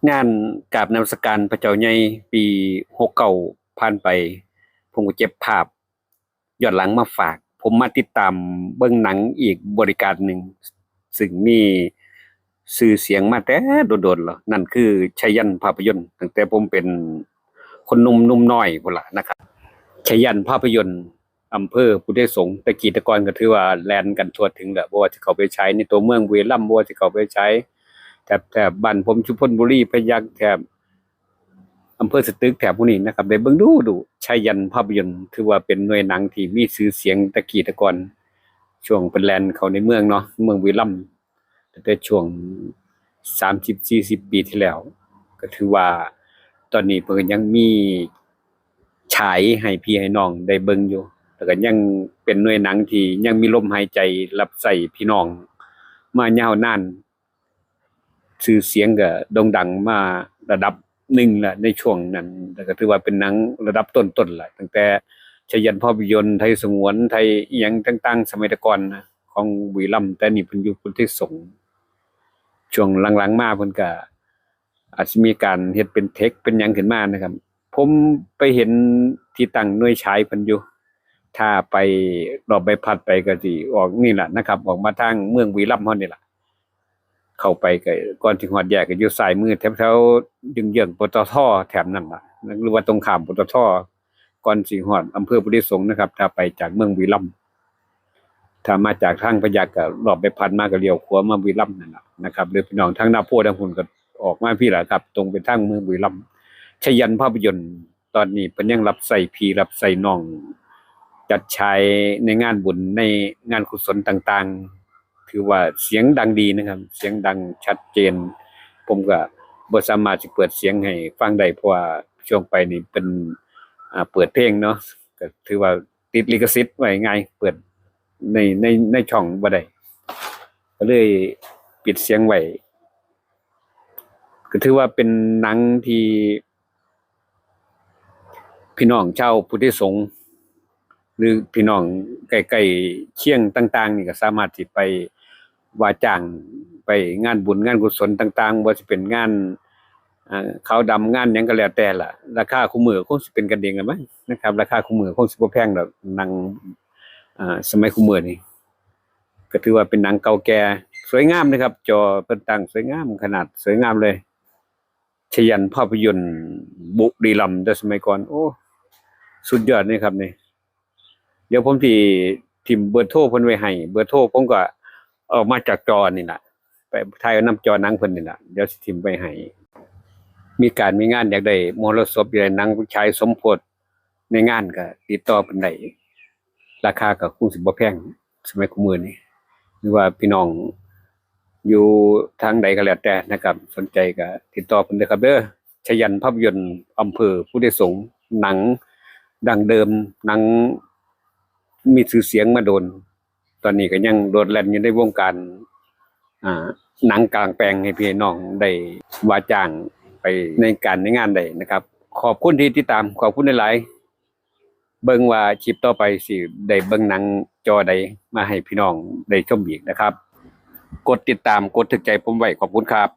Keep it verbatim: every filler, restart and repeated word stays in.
งานกราบนมัสการพระเจ้าใหญ่ปีหกเก้าผ่านไป ผมก็เก็บภาพย้อนหลังมาฝาก ผมมาติดตามเบิ่งหนังอีกบริการหนึ่ง ซึ่งมีชื่อเสียงมาแต่โดนๆแล้ว นั่นคือชยันภาพยนตร์ ตั้งแต่ผมเป็นคนหนุ่มหนุ่มน้อยพุ้นล่ะนะครับ ชยันภาพยนตร์ อำเภอพุทธไทยสงฆ์ แต่กี้แต่ก่อนก็ถือว่าแล่นกันทั่วถึงแหละ บ่ว่าสิเข้าไปฉายในตัวเมืองบุรีรัมย์ บ่ว่าสิเข้าไปฉายแถบ แถบบ้านผม ชุมพลบุรี พยัคฆ์ แถบอำเภอสตึก แถบพวกนี้นะครับ ได้เบิ่งดูดู ชยันภาพยนตร์ ถือว่าเป็นหน่วยหนังที่มีชื่อเสียงแต่กี้แต่ก่อน ช่วงเพิ่นแล่นเข้าในเมืองเนาะ เมืองบุรีรัมย์ ตั้งแต่ช่วงสามสิบสี่สิบปีที่แล้ว ก็ถือว่าตอนนี้เพิ่นก็ยังมีฉายให้พี่ให้น้องได้เบิ่งอยู่ แล้วก็ยังเป็นหน่วยหนังที่ยังมีลมหายใจรับใช้พี่น้องมายาวนาน ชื่อเสียงก็โด่งดังมาระดับหนึ่งละในช่วงนั้น แล้วก็ถือว่าเป็นหนังระดับต้นๆละ ตั้งแต่ชยันภาพยนตร์ ไทยสงวน ไทยอิหยังต่างๆ สมัยแต่ก่อนนะ ของบุรีรัมย์ แต่นี่เพิ่นอยู่พุทธไทยสงฆ์ ช่วงหลังๆมาเพิ่นก็อาจสิมีการเฮ็ดเป็นเทคเป็นหยังขึ้นมานะครับ ผมไปเห็นที่ตั้งหน่วยฉายเพิ่นอยู่ ถ้าไปรอบใบพัดไปก็สิออกนี่ล่ะนะครับ ออกมาทางเมืองบุรีรัมย์เฮานี่ล่ะ เข้าไปก็ก่อนสิฮอดแยกก็อยู่ซ้ายมือ แถวๆเยื้องๆ ปตท แถบนั้นล่ะ หรือว่าตรงข้าม ปตท ก่อนสิฮอดอำเภอพุทธไทยสงฆ์นะครับ ถ้าไปจากเมืองบุรีรัมย์ ถ้ามาจากทางพยัคฆ์ก็รอบใบพัดมาก็เลี้ยวขวามาบุรีรัมย์นั่นล่ะนะครับ หรือพี่น้องทางนาโพธิ์ทางพุ้นก็ออกมาพี้ล่ะครับ ตรงไปทางเมืองบุรีรัมย์ ชยันภาพยนตร์ ตอนนี้เพิ่นยังรับใช้พี่รับใช้น้อง จัดฉายในงานบุญ ในงานกุศลต่างๆ ถือว่าเสียงดังดีนะครับ เสียงดังชัดเจน ผมก็บ่สามารถสิเปิดเสียงให้ฟังได้ เพราะว่าช่วงไปนี่เพิ่น อ่า เปิดเพลงเนาะ ก็ถือว่าติดลิขสิทธิ์ ว่าง่ายๆ เปิดใน ใน ในช่องบ่ได้ ก็เลยปิดเสียงไว้ ก็ถือว่าเป็นหนังที่ พี่น้องชาวพุทธไทยสงฆ์ หรือพี่น้องใกล้ๆเคียงต่างๆนี่ก็สามารถสิไปว่าจ้างไปงานบุญงานกุศลต่างๆ บ่ว่าสิเป็นงาน อ่า ขาวดำ งานหยังก็แล้วแต่ล่ะ ราคาคุมื้อคงสิเป็นกันเองล่ะมั้งนะครับ ราคาคุมื้อคงสิบ่แพงดอก หนัง อ่า สมัยคุมื้อนี่ ก็ถือว่าเป็นหนังเก่าแก่ สวยงามนะครับ จอเพิ่นตั้งสวยงาม ขนาดสวยงามเลย ชยันภาพยนตร์บุรีรัมย์ แต่สมัยก่อน โอ้ สุดยอดเลยครับนี่ เดี๋ยวผมสิถิ่มเบอร์โทรเพิ่นไว้ให้ เบอร์โทรผมก็เอามาจากจอนี่ล่ะ ไปถ่ายเอานำจอหนังเพิ่นนี่ล่ะ เดี๋ยวสิถิ่มไว้ให้ มีการมีงานอยากได้มหรสพ อยากได้หนังฉายสมโพธิในงานก็ติดต่อเพิ่นได้ ราคาก็คงสิบ่แพง สมัยคุมื้อนี้ หรือว่าพี่น้องอยู่ทางใดก็แล้วแต่นะครับ สนใจก็ติดต่อเพิ่นเด้อครับเด้อ ชยันภาพยนตร์ อำเภอพุทธไทยสงฆ์ หนังดั้งเดิม หนังมีชื่อเสียงมาโดน ตอนนี้ก็ยังโลดแล่นอยู่ในวงการ อ่า หนังกลางแปลงให้พี่น้องได้ว่าจ้างไปในการในงานได้นะครับ ขอบคุณที่ติดตาม ขอบคุณหลายๆ เบิ่งว่าคลิปต่อไปสิได้เบิ่งหนังจอใดมาให้พี่น้องได้ชมอีกนะครับ กดติดตาม กดถูกใจผมไว้ ขอบคุณครับ